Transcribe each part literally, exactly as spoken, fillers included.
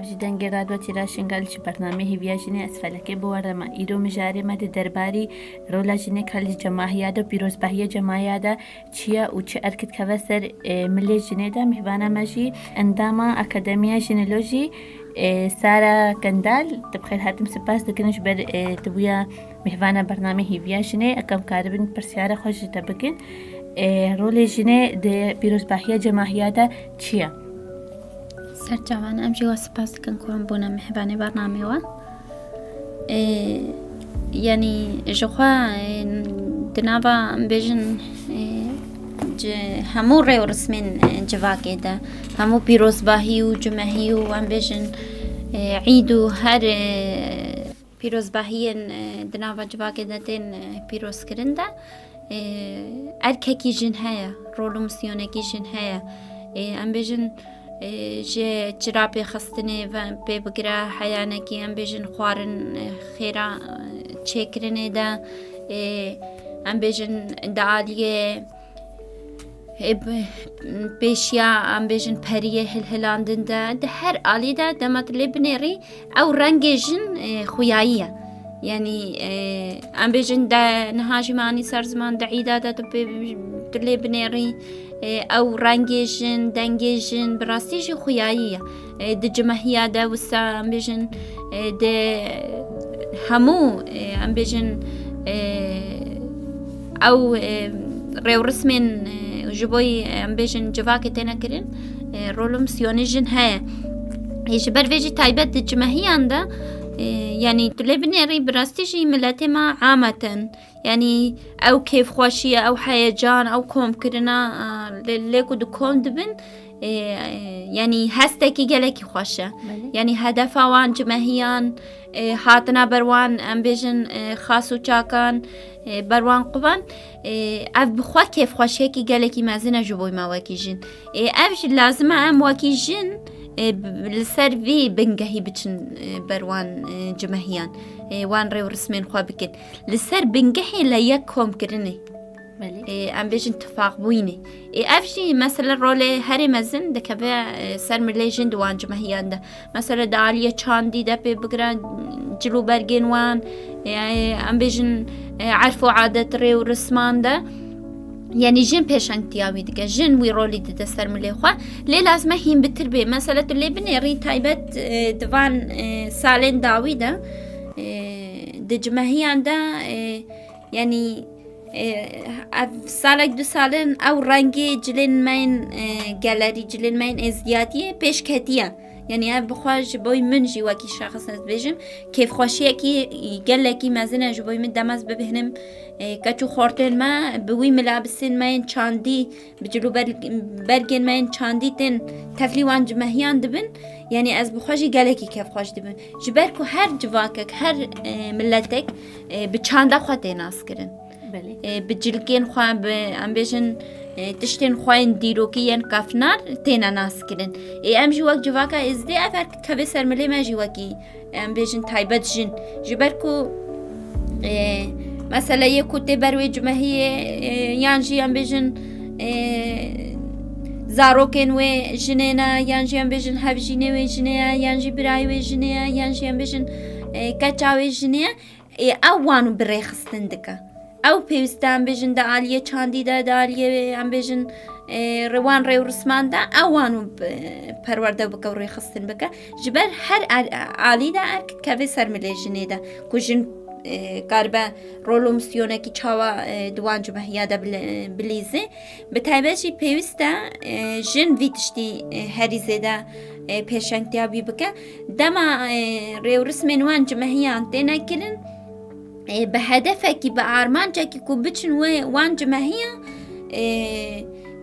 Ji dengê Radyo Tîra Şingal ji bernameyê Hîviya Jinê ez Felekê bi we re me. Îro mijarê me di derbarî rola jinê kalî cemahiya de, pîrozbahiya cemahiya de çi ye û çi erk dikeve ser, e, milê jinê de. Mîhvana me jî endama Akademiya Jinolojî, e, Sara Kendal, te bi xêr hatim, spas dikin ji ber, e, tu bûya mîhvana bernameyê Hîviya Jinê. Eke em karibin pirsyara xwe ji te bikin, e, rolê jinê di pîrozbahiya cemahiya de çi ye? Serçavan, em jî we spas dikin ku em bûne mihvanê bernamê we. Ê, yanî ji xwe, ê, di nava, em bêjin, ê, ci-, hemû rê û rismên, ê, civakê de, hemû pîrozbahî û cimehî û, em bêjin, ê, îd û her, ê, pîrozbahiyên, e, di nava civakê de tên, e, pîrozkirin de, e, erkekî jin heye, rol û misyonekî jin heye. E, em bêjin, e, ji çira pêxistinê ve pê bigire heyanekî, em bêjin xwarin, e, xêra, e, çêkirinê de, e, em bêjin di aliyê Ê, bi-, pêşiya, em bêjin, periyê hilhilandin de, di her alî de dema tu lê binêrî, ew rengê jin, ê, xuyayî ye. Yanî, ê, em bêjin, de niha jî me anî ser ziman, di îda de tu pê, tu lê binêrî, ê, ew rengê jin, dengê jin, bi rastî jî xuyayî ye. Ê, di cimehiya de wisa, em bêjin, ê, di hemû, ê, em bêjin, ê, ew, ê, rêwrismên, ê, ji bo, ê, em bêjin civakê têne kirin, ê, rol û misyonê jin heye. Ê, ji ber vê jî taybet di cimehiyan de, ê, yanî tu lê binêrî, bi rastî jî miletê me amatin. Yanî ew kêfxweşiye, ew heyecan, ew komkirina, a, lê, lê ku di kom dibin, ê, ê, yanî hestekî gelekî xweş e. Belê. Yanî hedefa wan cimehiyan, ê, hatina ber wan, em bêjin, ê, xas û çakan, ê, ber wan quvan, ê, ev bi xwe kêfxweşiyekî gelekî mezin e ji bo me wekî jin. Ê, ev jî lazim e em wekî jin, ê, b-, li ser vî bingehî biçin, ê, ber wan, ê, cimehiyan, ê, wan rê û rismên xwe bikin. Li ser bingehê le yek komkirinê. Belê. Ê, em bêjin tifaqbûyînê. Ê, ev jî mesela rolê herê mezin dikeve, ê, ser milê jin di wan cimehiyan de. Mesela di aliyê çandî de pê bigire, cil û bergên wan, ê, em bêjin, ê, erf û adet, rê û risman de. Yanî jin pêşengtiya wî dike, jin wî rolî dide ser milê xwe. Lê lazim e hîn bitir bê. Mesela tu lê binêrî taybet, ê, di van, ê, salên dawî de, ê, di cimehiyan de, ê, yanî, ê, ev salek du salin ew rengê cilên me yên, ê, gelerî, cilên me yên êzdiyatiyê pêş ketiye. Yanî ev bi xwe ji bo min jî wekî şexs ez dibêjim, kêfxweşiyekî gelekî mezin e ji bo min dema ez bibihnim, ê, keç û xortên me bi wî milabisên me yên çandî, bi cil û ber-, bergên me yên çandî tên tevlî wan cimehiyan dibin. Yanî ez bi xwe jî gelekî kêfxweş dibim. Ji ber ku her civakek, her, ê, miletek, ê, bi çanda xwe tê naskirin. Belê. Ê, bi cilkên xwe, bi, em bêjin, ê, tiştên xwe yên dîrokî yên kefnar têne naskirin. Ê, em jî wek civaka êzdî ev her kevê ser milê me jî wekî, em bêjin, taybet jin. Ji ber ku, ê, mesela yê ku tê ber wê cimehiyê, ê, yan jî em bêjin, ê, zarokên wê jinê ne, yan jî em bêjin hevjînê wê jinê ye, yan jî birayê wê jinê ye, yan jî em bêjin, ê, keça wê jinê ye. Ê, ew wan bi rêxistin dike. Ew pêwîst e, em bêjin, di aliyê çandî de, di aliyê, em bêjin, ê, rê-, wan rê û risman de, ew wan bi-, perwerde bike û rêxistin bike. Ji ber her al-, alî de erk dikeve ser milê jinê de. Ku jin, ê, karibe rol û misyonekî çawa, ê, di wan cimehiya de bile-, bilîze. Bi taybet jî pêwîst e, e, jin vî tiştî, e, herî zêde, e, pêşengtiya wî bike. Dema, e, rêwrismên wan cimehiyan têne kirin, e, bi hedefekî, bi armancekî ku biçin wê wan cimehiya, e,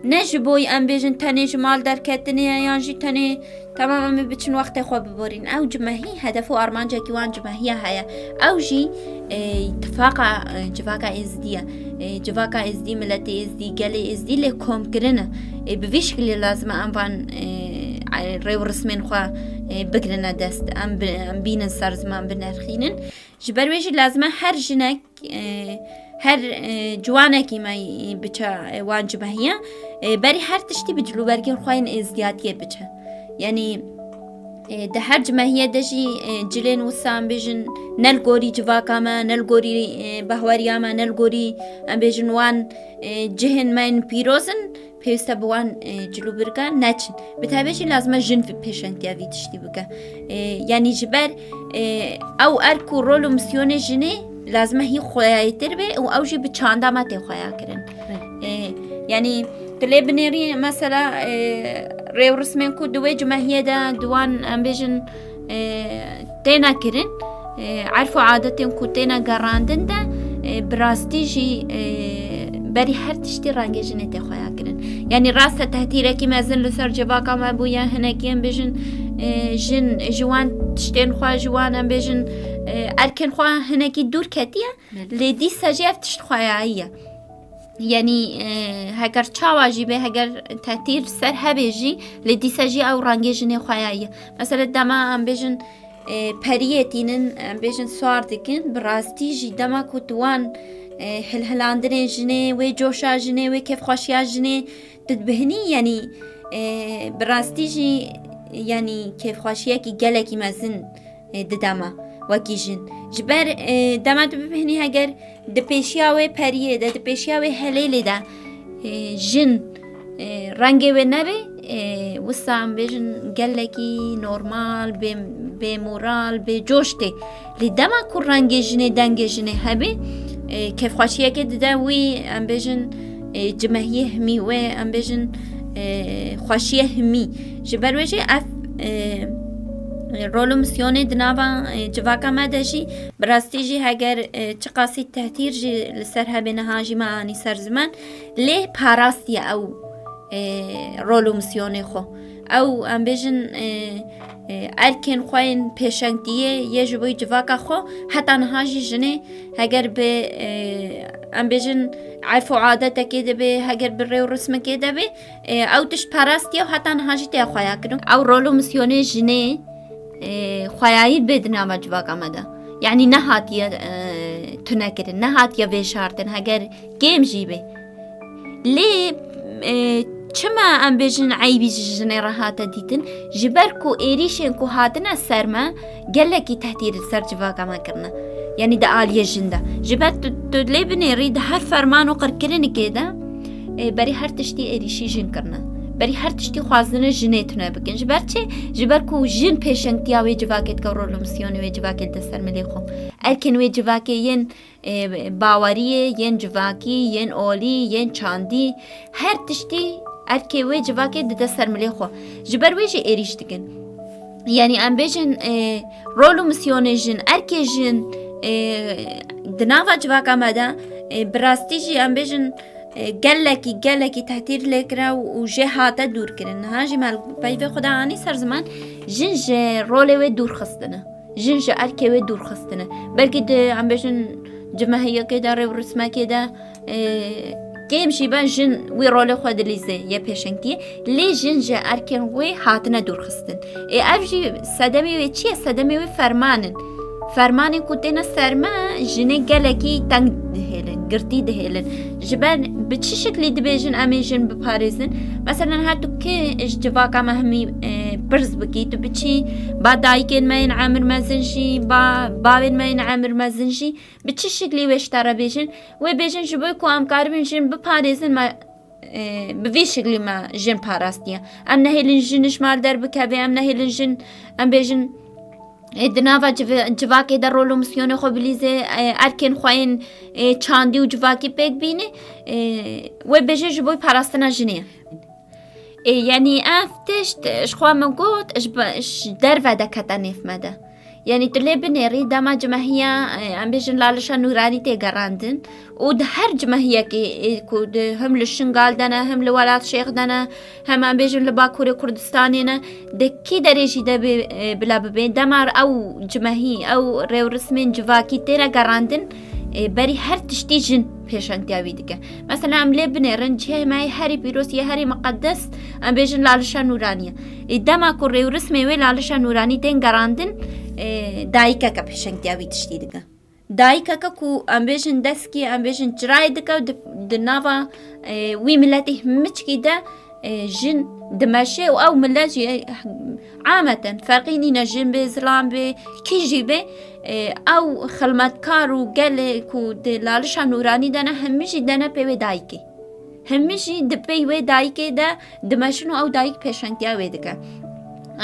ne ji bo, em bêjin, tenê ji mal derketinê ye yan jî tenê Tamam, em ê biçin wextê xwe biborîn. Ew cimehî, hedef û armancekî wan cimehiya heye. Ew jî, e, tifaqa, e, civaka êzdî ye. E, civaka êzdî, miletê êzdî, gelê êzdî lê komkirin e. E, bi vî şikilî lazim e em van, e, rê û rismên xwe, e, bigirine dest. Em bi-, em bînin ser ziman, binerxînin. Ji ber wê jî lazim e her jinek, e, her, e, ciwanekî me, e, biçe, e, wan cimehiya, e, berî her tiştî bi cilûbergên xwe yên êzdiyatiyê biçe. Yanî, E, di her cimehiyê de jî, e, cilên wisa em bêjin ne li gorî civaka me, ne li gorî, e, behweriya me, ne li gorî em bêjin wan, e, cihên me yên pîroz in, pêwîste bi wan, e, cilûbirka neçin. Bi taybet jî lazim e jin vî pêşengtiya vî tiştî bike. E, yanî ji ber, e, ew erk û rol û misyonê jinê lazim e hî xweyayîtir be û ew jî bi çanda me tê xweya kirin. E, yanî tu lê binêrî mesela, e, rêwrismên ku di wê cimehiyê de di wan em bêjin, e, têne kirin, e, erf û adetên ku têne gerandin de, e, bi rastî jî, e, berî her tiştî rengê jinê tê xweya kirin. Yanî rast e tehdîrekî mezin li ser civaka me bûye, hinekî em bêjin, e, jin ji wan tiştên xwe, ji wan em bêjin, e, erkên xwe hinekî dûr ketiye, lê dîsa jî ev tişt xweyayî ye. Yanî, e, heger çawa jî be, heger tehdîr ser hebe jî, lê dîsa jî ew rengê jinê xweyayî ye. Mesela dema em bêjin, e, periyê tînin, em bêjin swar dikin, bi rastî jî dema ku tu wan, e, hilhilandinê jinê, wê coşa jinê, wê kêfxweşiya jinê tu dibihinî, yanî, e, bi rastî jî, yanî kêfxweşiyekî gelekî mezin, e, dide me wekî jin. Ji ber, e, dema tu bibihinî heger di pêşiya wê periyê de, di pêşiya wê helêlê de, e, jin, e, rengê wê nebe, e, wisa em bêjin gelekî normal, bê, bê moral, bê coş tê. Lê dema ku rengê jinê, dengê jinê hebe, e, kêfxweşiyekê dide wî, em bêjin, e, cimehiyê himî wê, em bêjin, e, xweşiyê himî. Ji ber wê jî ev, e, rol û misyonê di nava, e, civaka me de jî bi rastî jî heger, e, çiqasî tehdîr jî li ser hebe niha jî me anî ser ziman, lê parastiye ew, e, rol û misyonê xwe. Ew, em bêjin, e, e, erkên xwe yên pêşengtiyê yê ji bo civaka xwe heta niha jî jinê heger bi, e, em bêjin erf û adetekê de be, heger bi rêw û rismekê de be, e, ew tişt parastiye û heta niha jî tê xweya kirin. Ew rol û misyonê jinê, e, xweyayî bê di nava civaka me de. Yanî nehatiye, e, tunekirin, nehatiye veşartin, heger kêm jî be. Lê, e, çima em bêjin eybî ji jinê re hate dîtin? Ji ber ku êrîşên ku hatine ser me gelekî tehdîr li ser civaka me kirine. Yanî di aliyê jin de. Ji ber tu, tu lê binêrî di her ferman û qirkirinekê de, e, berî her tiştî êrîşî jin kirine. Berî her tiştî xwazine jinê tune bikin. Ji ber çi? Ji ber ku jin pêşengtiya wê civakê dike û rol û misyonê wê civakê dide ser milê xwe. Erkên wê civakê yên, e, baweriyê, yên civakî, yên olî, yên çandî, her tiştî erkê wê civakê dide ser milê xwe. Ji ber wê jî êrîş dikin. Yanî em bêjin, e, rol û misyonê jin, erkê jin, e, di nava civaka me de, e, bi rastî jî em bêjin, e, gelekî, gelekî tehdîr lê kira û, û jê hate dûr kirin. Niha jî me li peyvê xwe de anî ser ziman, jin ji rolê wê dûr xistine. Jin ji erkê wê dûr xistine. Belkî di, em bêjin, cimehiyekê de, rêwrismekê de, e, kêm jî be jin wî rolê xwe dilîze yê pêşengtiyê. Lê jin ji erkên wê hatine dûr xistin. Ê, ev jî sedemê wê çi ye? Sedemê wê ferman in. Fermanên ku têne ser me jinê gelekî teng dihêlin, girtî dihêlin. Ji ber bi çi şiklî dibêjin em ê jin biparêzin? Mesela niha tu kê ji civaka me hemî, e, pirs bikî, tu biçî ba dayikên me yên emir mezin jî, ba bavên me yên emir mezin jî, bi çi şiklî wê ji te re bêjin? Wê bêjin ji bo ku em karibin jin biparêzin me, e, bi vî şiklî me jin parastiye. Em nehêlin jin ji mal derbikeve, em nehêlin jin, em bêjin, e, di nava civ-, civakê de rol û misyonê xwe bilîze, e, erkên xwe yên, e, çandî û civakî pêk bîne, e, wê bêje ji bo parastina jinê. E, yanî ev tişt, e, ji xwe min got, ji be-, ji derve de kete nêv me de. Yanî tu lê binêrî dema cimehiya, e, em bêjin Lalişa Nûranî tê gerandin û di her cimehiyekê, e, ku di, him li Şingal de ne, him li Welat Şêx de ne, hem em bêjin li Bakurê Kurdistanê ne, di kî derê jî de bê, e, bila bibe, dema ew cimehî, ew rêwrismên civakî têne gerandin, e, berî her tiştî jin pêşengtiya wî dike. Mesela em lê binêrin, cihê me yê herî pîroz, yê herî miqedes, em bêjin Lalişa Nûranî ye. Ê, dema ku rêwrismê wê Lalişa Nûranî tên gerandin, e, dayikeke pêşengtiya wî tiştî dike. Dayikeke ku em bêjin deskî, em bêjin çirayê dike û di, di nava, e, wî miletê himiçkî de, e, jin dimeşe û ew millet jî, e, ameten, ferqî nîne, jin bê, zilam bê, kî jî bê, e, ew xilmetkar û gelê ku di lalişa nûranî de ne, hemî jî dene pê wê dayikê. Hemî jî di pey wê dayikê de dimeşin û ew dayik pêşengtiya wê dike.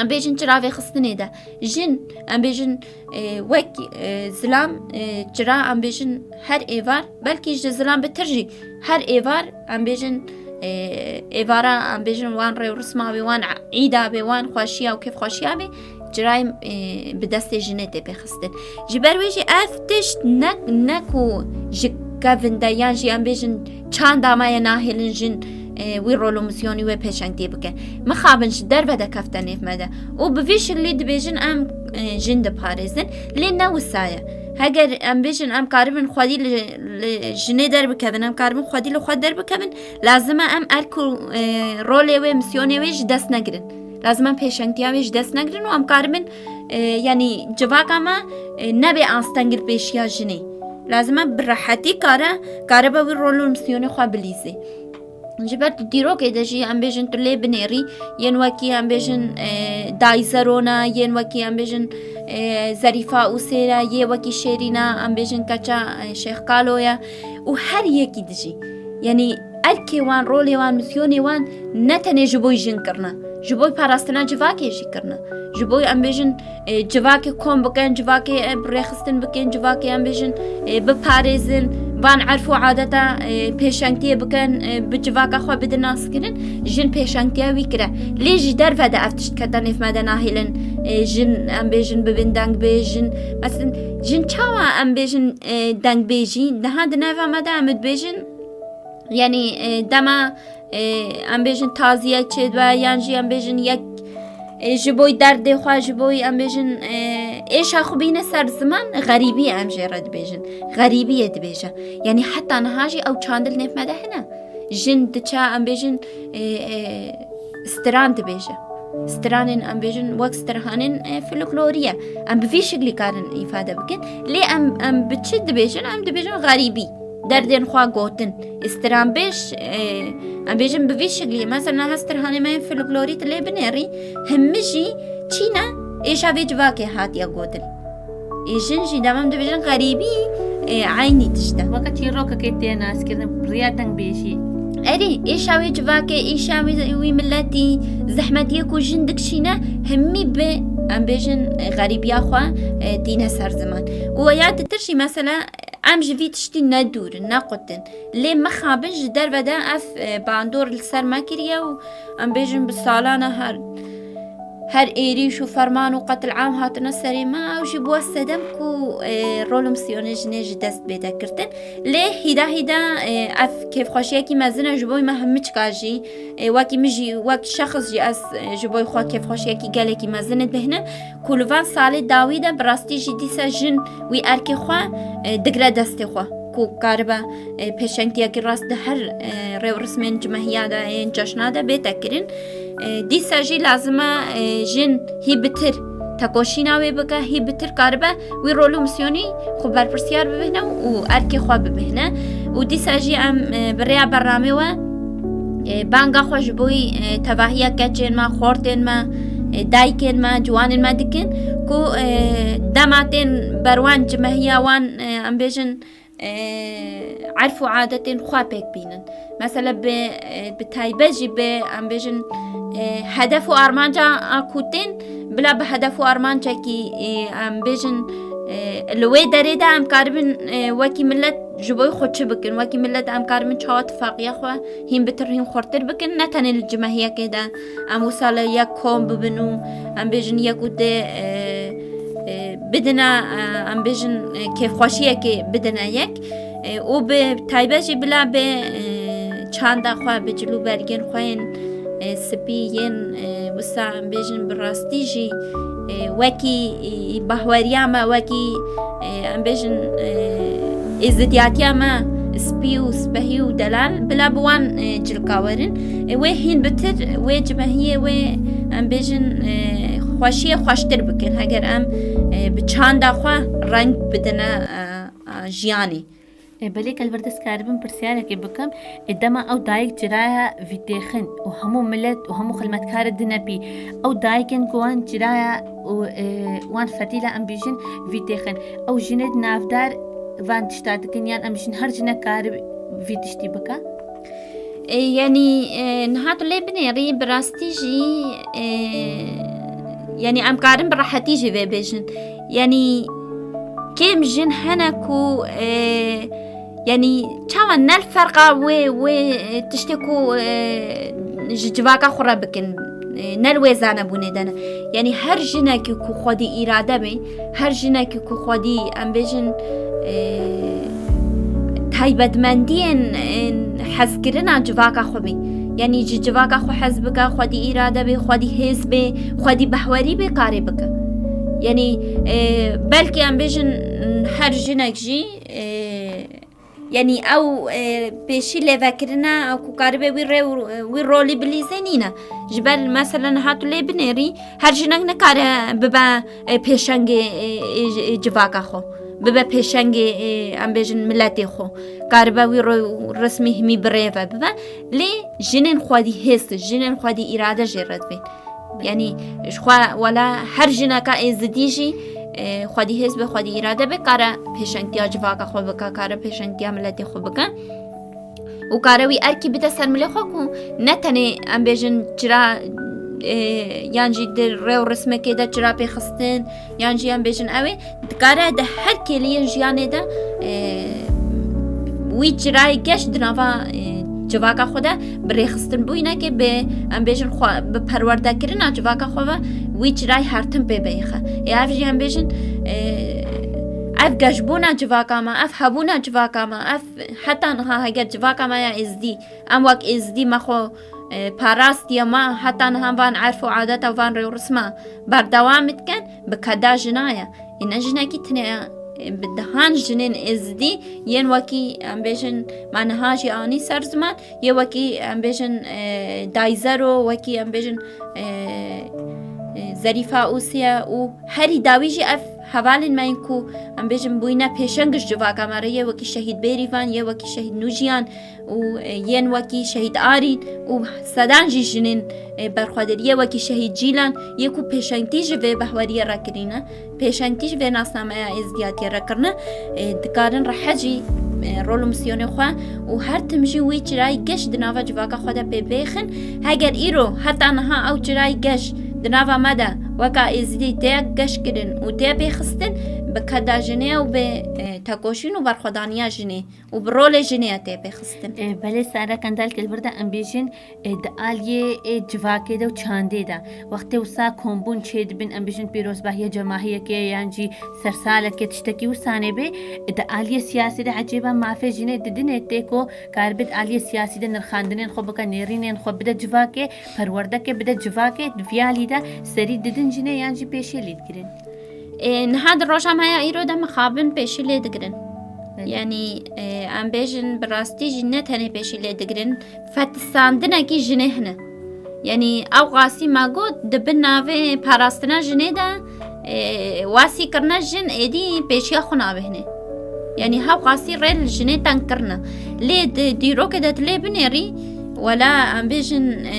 Em bêjin çira vêxistinê de jin, em bêjin, e, wek, e, zilam, e, çira em bêjin her êvar, belkî ji zilam bitir jî her êvar, em bêjin, e, êvara, em bêjin wan rêwrisma wê, wan îda bê, wan xweşiya û kêfxweşiya bê, çirayê, e, bi destê jinê tê pêxistin. Ji ber wê jî ev tişt ne, ne ku ji kevin de yan jî em bêjin çanda me ye nahêlin jin, e, wî rol û misyonî wê pêşengtiyê bike. Mixabin ji derve de kefte nêv me de. Û bi vî şiklî dibêjin em, e, jin diparêzin. Lê ne wisa ye. Heger em bêjin em karibin xwedî li, li jinê derbikevin, em karibin xwedî li xwe derbikevin, lazim e em erk û, e, rolê wê, misyonê wê ji dest negirin. Lazim e em pêşengtiya wê ji dest negirin û em karibin, e, yanî civaka me, e, nebe astengil pêşiya jinê. Lazim e bi rehetî kare, karibe wî rol û misyonê xwe bilîzê. Ji ber tu dîrokê de jî em bêjin tu lê binêrî, yên wekî em bêjin, e, Dayî Zerona, yên wekî em bêjin, e, Zerîfa Ûsêr e, yê wekî Şêrîna, em bêjin keça, e, Şêx Kalo ye û her yekî dijî. Yanî erkê wan, rolê wan, misyonê wan ne tenê ji bo jin kirine, ji bo parastina civakê jî kirine. Ji bo em bêjin, e, civakê kom bikin, civakê, e, bi rêxistin bikin, civakê em bêjin, e, biparêzin, van erf û adeta, e, pêşengtiyê bikin, e, bi civaka xwe bidin naskirin, jin pêşengtiya wî kire. Lê ji derve de ev tişt kete nêv me de nahêlin, e, jin em bêjin bibin dengbêj, jin, mesela, jin çawa em bêjin, e, dengbêjî? Niha di nava me de em dibêjin, yanî, e, dema, e, em bêjin taziyek çêdibe, yan jî em bêjin yek, e, ji bo derdê xwe, ji bo em bêjin, e, êşa xwe bîne ser ziman, xerîbî em jê re dibêjin. Xerîbiyê dibêje. Yanî heta niha jî ew çandil nêv me de hene. Jin diçe em bêjin, e, e, stiran dibêje. Stranên em bêjin wek stirhanên, e, folklorî ye. Em bi vî şiklî karin îfade bikin. Lê em, em bi çi dibêjin? Em dibêjin xerîbî. Derdên xwe gotin. Stranbêj, e, em bêjin bi vî şiklî. Mesela niha stirhanê me yên folklorî tu lê binêrî, hemî jî çî ne, êşa vê civakê hatiye gotin. Ê jin jî dema em dibêjin xerîbî, e, eynî tişt e. Weke çîrokekê tê naskirin, bi riya dengbêjî. Erê, êşa wê civakê, êşa wê, wî miletî, zehmetiyê ku jin dikişîne, hemî bi, em bêjin, e, xerîbiya xwe, e, tîne ser ziman. Û ya ditir jî mesela, em ji vî tiştî ne dûr in, ne qut in. Lê mixabin ji derve de ev, e, bandor li ser me kiriye û em bêjin bi salan e her, her êrîş û ferman û qetil'am hatine serê me, ew jî bûye sedem ku, e, rol û misyonê jinê ji dest bête girtin. Lê hîda hîda, e, ev kêfxweşiyekî mezin e ji bo me hemiçka jî, e, wekî min jî, wek şexs jî ez, e, ji bo xwe kêfxweşiyekî gelekî mezin dibêhnim ku li van salê dawî de bi rastî jî dîsa jin wî erkê xwe, e, digre destê xwe ku karibe, e, pêşengtiyekî rast di her, e, rêwrismên cimehiya de, yên ceşna de bête kirin. E, dîsa jî lazim e, e, jin hî bitir tekoşîna wê bike, hî bitir karibe wî rol û misyonî xwe berpirsiyar bibihne û erkê xwe bibihne. Û dîsa jî em, e, bi rêya bernamê we, e, banga xwe ji bo, e, tevahiya keçên me, xortên me, e, dayikên me, ciwanên me dikin ku, e, dema tên ber wan cimehiya wan, e, em bêjin, e, erf û adetên xwe pêk bînin. Mesela bi, e, bi taybet jî bi, em bêjin, e, hedef û armanca a ku tên, bila bi hedef û armancekî, e, em bêjin, e, li wê derê de em karibin, e, wekî millet ji bo xwe çi bikin, wekî millet em karibin çawa tifaqiya xwe hîn bitir, hîn xurtir bikin, ne tenê li cimehiyekê de em wisa li yek kom bibin û em bêjin yek û dê, e, e, bidine, e, em bêjin, e, kêfxweşiyekê bidine yek, e, û bi taybet jî bila bi, e, çanda xwe, bi cil û bergên xwe yên, e, spî yên, e, wisa em bêjin bi rastî jî, e, wekî, e, bahweriya me, wekî, e, em bêjin, e, êzidiyatiya me spî û spehî û delal bila bi wan, e, cilka werin. E, wê hîn bitir, wê cimehiyê, wê, em bêjin, e, xweşiyê xweştir bikin. Heger em, e, bi çanda xwe reng bidine, e, e, jiyanê. E, belê, kelbir, ez karibim pirsyareke bikim. E, dema ew dayik ciraya vîtêxin û hemû milet û hemû xilmetkarê dine pî, ew dayikên ku wan ciraya û, e, wan fetîla, em bêjin, vîtêxin, ew jinê di navdar van tişta dikin, yan em bêjin her jinek karibe vî tiştî bike? E, yanî, e, niha tu lê binêrî, bi rastî jî, e, yanî em karin bi rehetî jî vê bêjin. Yanî kêm jin hene ku, e, yanî çawa ne li ferqa wê, wê, e, tiştê ku, e, ji civaka xwe re bikin, e, ne li wê zanebûnê de ne. Yanî her jinekî ku xwedî îrade bê, her jinekî ku xwedî, em bêjin, e, taybetmendiyên, e, hezkirina civaka xwe bê. Yanî ji civaka xwe hez bike, xwedî îrade bê, xwedî hêz bê, xwedî behwerî bê, karê bike. Yanî, e, belkî em bêjin her jinek jî, e, yanî ew, e, pêşî lêvekirina ku karibe wî rê û wî rolî bilîzê nîne. Ji ber mesela niha tu lê binêrî, her jinek nikare bibe, e, pêşengê, e, e, e, civaka xwe, bibe pêşengê, e, em bêjin, miletê xwe. Karibe wî ro-, resmî himî birêve bibe. Lê jinên xwedî hêz, jinên xwedî îrade jê re dibên. Yanî ji xwe wela her jineka êzidî jî, e, xwedî hêz be, xwedî îrade be, kare pêşengtiya civaka xwe bike, kare pêşengtiya miletê xwe bike. Û kare wî erkî bide ser milê xwe ku ne tenê, em bêjin, çira, e, yan jî di rê û rismekê de çira pêxistin, yan jî, em bêjin, ew ê dikare di her kêliyên jiyanê de, e, wî çirayê geş di nava, e, civaka xwe de bi rêxistin bûyînekê, bi, em bêjin, xwe, bi perwerdekirina civaka xwe ve wî çirayê her tim pê bêxe. Ê ev jî, em bêjin, e, ev geşbûna civaka me, ev hebûna civaka me, ev heta niha heger civaka me ya êzdî, em wek êzdî me xwe, e, parastiye, me heta niha van erf û adeta, van rêwrisma berdewam dikin, bi keda jina ye. Ê ne jinekî tune ye, e, bi dehan jinên êzdî yên wekî, em bêjin, me niha jî anî ser ziman, yê wekî, em bêjin, e, Dayzero, wekî, em bêjin, e, e, Zerîfa Ûsiye û herî dawî jî ev hevalên me yên ku, em bêjin, bûyîne pêşeng ji civaka me re, yê wekî Şehîd Bêrîvan, yê wekî Şehîd Nûjiyan û, e, yên wekî Şehîd Arîn û sedan jî jinên, e, berxwedir, yê wekî Şehîd Cîlan, yê ku pêşengtî ji vê behweriyê re kirîne, pêşengtî ji vê nasnameya êzdiyatiyê re kirine, e, dikarin rehet jî, e, rol û misyonê xwe û her tim jî wî çirayî geş di nava civaka xwe de pê bêxin. Heger îro heta niha ew çirayî geş di nava me de weka êzdî tê geş kirin û tê pêxistin, bi keda jinê û bi, e, tekoşîn û berxwedaniya jinê û bi rolê jinê ye tê pêxistin. E, belê, Sare Kendal, kelbir de em bêjin, e, di aliyê, e, civakê de û çandê de, wextê wisa kombûn çêdibin, em bêjin pîrozbahiya cemahiyekê yan jî sersalekê, tiştekî wisanê bê, e, di aliyê siyasî de ecêba mafê jinê didinê tê ku karibe di aliyê siyasî de nirxandinên xwe bike, nêrînên xwe bide civakê, perwerdeke bide civakê, di vî alî de serî didin jinê yan jî pêşê lê digirin? Ê, niha di roja me ya îro de mixabin pêşî lê digirin. Evet. Yanî, e, em bêjin, bi rastî jî ne tenê pêşî lê digirin, fetisandinekî jinê hene. Yanî ew qasî me got, di bin navê parastina jinê de, e, wasî kirine jin êdî pêşiya xwe nabêhne. Yanî hew qasî rê li jinê teng kirine. Lê di dîrokê de tu lê binêrî, wela em bêjin, e,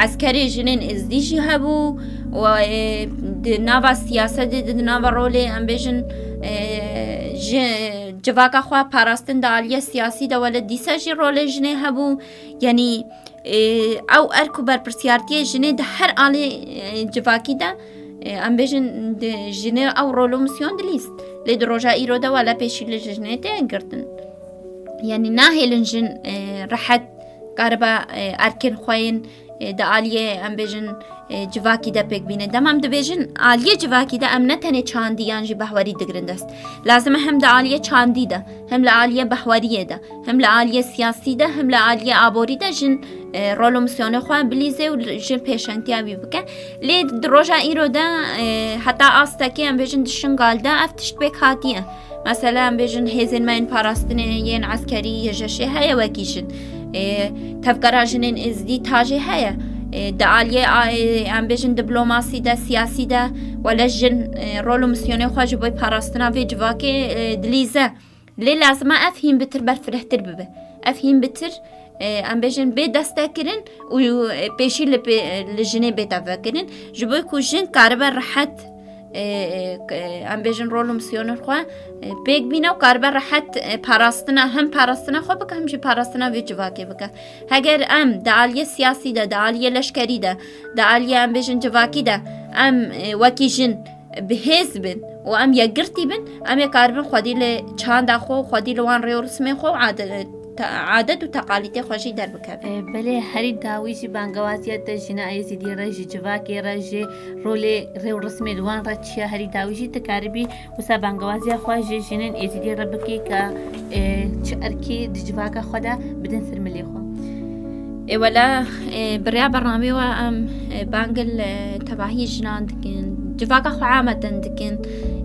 eskerê jinên êzdî jî hebû, û, e, di nava siyasetê de, di nava rolê, em bêjin, e, ji civaka xwe parastin di aliyê siyasî de, wele dîsa jî rolê jinê hebû. Yanî, e, ew erk û berpirsiyartiyê jinê di her alê, e, civakî de, e, em bêjin, di jinê ew rol û misyon dilîst. Lê di roja îro de wele pêşî li jinê tê girtin. Yanî nahêlin jin, e, rehet karibe, e, erkên xwe yên, e, di aliyê, em bêjin, e, civakî de pêk bîne. Dema em dibêjin aliyê civakî de, em ne tenê çandî yan jî behwerî digirin dest. Lazim e hem di aliyê çandî de, hem li aliyê behweriyê de, hem li aliyê siyasî de, hem li aliyê aborî de jin, e, rol û misyonê xwe bilîze û jin pêşengtiya wî bike. Lê di roja îro de, e, heta astekê, em bêjin, di Şingal de ev tişt pêk hatiye. Mesela, em bêjin, hêzên me yên parastinê yên eskerî, Y J Ş, heye wekî jin. E, tevgera jinên êzdî tajê heye. E, di aliyê, a, e, em bêjin, diplomasî de, siyasî de, wele jin, e, rol û misyonê xwe ji bo parastina vê civakê, e, dilîze. Lê lazim e ev hîn bitir berfirehtir bibe. Ev hîn bitir, e, em bêjin bê destekirin û, e, pêşî li pê-, li jinê bête vekirin. Ji bo ku jin karibe rehet, e, e, k-, e, em bêjin rol û misyonên xwe, e, pêk bîne û karibe rehet, e, parastina, hem parastina xwe bike, hem jî parastina vê civakê bike. Heger em di aliyê siyasî de, di aliyê leşkerî de, di aliyê em bêjin civakî de, em, e, wekî jin bi hêz bin û em yekgirtî bin, em ê karibin xwedî li çanda xwe û xwedî li wan rê û rismên xwe û ade-, te-, adet û teqalîtê xwe jî derbikevin. E, belê, herî dawî jî bangewaziya te jina Êzidî re, ji civakê re, ji rolê rê û rismê di wan re çi ye, herî dawî jî tu karibî wisa bangewaziya xwe ji jinên Êzidî re bikî ka, e, çi erkî di civaka xwe de bidin ser milê xwe. Ê wela, ê, bi rêya bernameyê we em, ê, bang li, ê, tevahî jinan dikin, civaka xwe ameten dikin,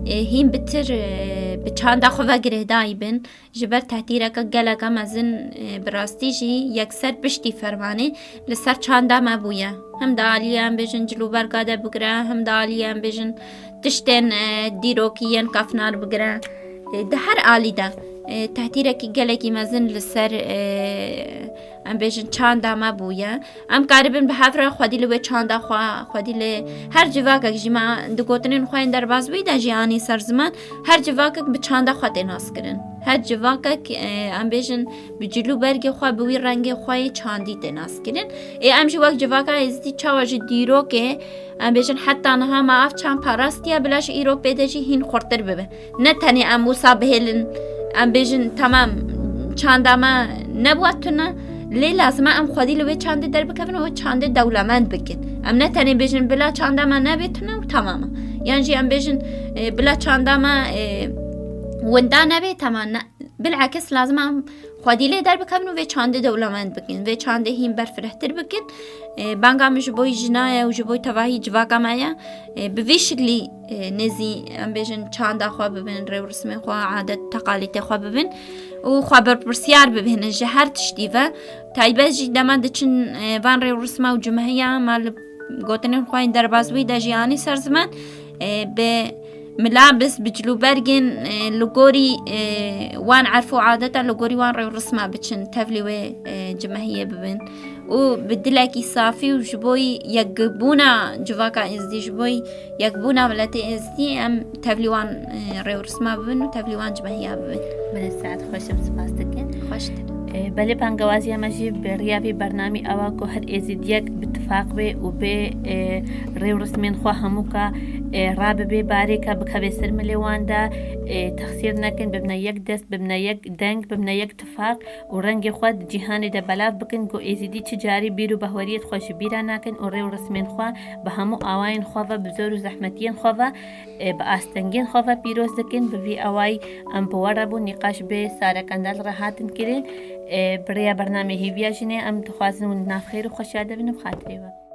ê, hîn bitir, ê, bi çanda xwe ve girêdayî bin. Ji ber tehdîreke geleke mezin, ê, bi rastî jî yekser piştî fermanê li ser çanda me bûye. Hem di aliyê em bêjin cilûberga de bigire, hem di aliyê em bêjin tiştên, ê, dîrokî yên kefnar bigire. Ê, di her alî de, ê, tehdîrekî gelekî mezin li ser, ê, em bêjin çanda me bûye. Em karibin bi hev re xwedî li wê çanda xwe, xwedî li her civakek jî me di gotinên xwe yên derbasbûyî de jî anî ser ziman, her civakek bi çanda xwe tê naskirin. Her civakek, e, em bêjin bi cil û bergê xwe, bi wî rengê xwe yê çandî tê naskirin. Ê em jî wek civaka Êzidî çawa ji dîrokê, em bêjin heta niha me ev çand parastiye, bila ji îro pê de jî hîn xurtir bibe. Ne tenê em wisa bihêlin, em bêjin, temam, çanda me nebû tune, lê lazim e em xwedî li wê çandê derbikevin û wê çandê dewlemend bikin. Em ne tenê bêjin, bila çanda me nebê tune û temam e. Yan jî em bêjin, e, bila çanda me, e, winda nebê, temam ne. Bilekis lazim e em xwedî lê derbikevin û vê çandê dewlemend bikin, vê çandê hîn berfirehtir bikin. E, banga min ji bo jina ye û ji bo tevahî civaka me ye. E, bi vî şiklî, e, nêzî, em bêjin, çanda xwe bibin, rê û rismên xwe, adet, teqalîtê xwe bibin û xwe berpirsiyar bibînin ji her tiştî ve. Taybet jî dema diçin, e, van rê û risma û cimehiya me li gotinên xwe yên derbasbûyî de jî anî ser ziman, e, bi milabis, bi cilûbergên, e, li gorî, e, wan erf û adeta, li gorî wan rê û risma biçin, tevlî wê, e, cimehiyê bibin. Û bi dilekî safî û ji bo yekbûna civaka Êzidî, ji bo yekbûna miletê Êzidî em tevlî wan, e, rê û risma bibin û tevlî wan cimehiya bibin. Belê, saet xweş, em spas dikin. Xweştir. E, belê, bangewaziya me jî bi riya vî bernamî ew e ku her Êzidiyek bi tifaq be û bê, e, rê û rismên xwe hemûka, e, rabibe barêka bikeve ser milê wan de, e, texsîr nekin, bibine yek dest, bibine yek deng, bibine yek tifaq û rengê xwe di cîhanê de belav bikin ku Êzidî çi carî bîr û bahweriyêt xwe ji bîra nakin û rê û rismên xwe bi hemû awayên xwe ve, bi zor û zehmetiyên xwe ve, e, bi astengiyên xwe ve pîroz dikin. Bi vî awayî em bi we re bûn, nîqaş bê Sare Kendal re hatin kirin. E, bi rêya bernamê Hêviya Jinê em dixwazin hûn di nav xêr û xweşiya de bin û bi xatirê we.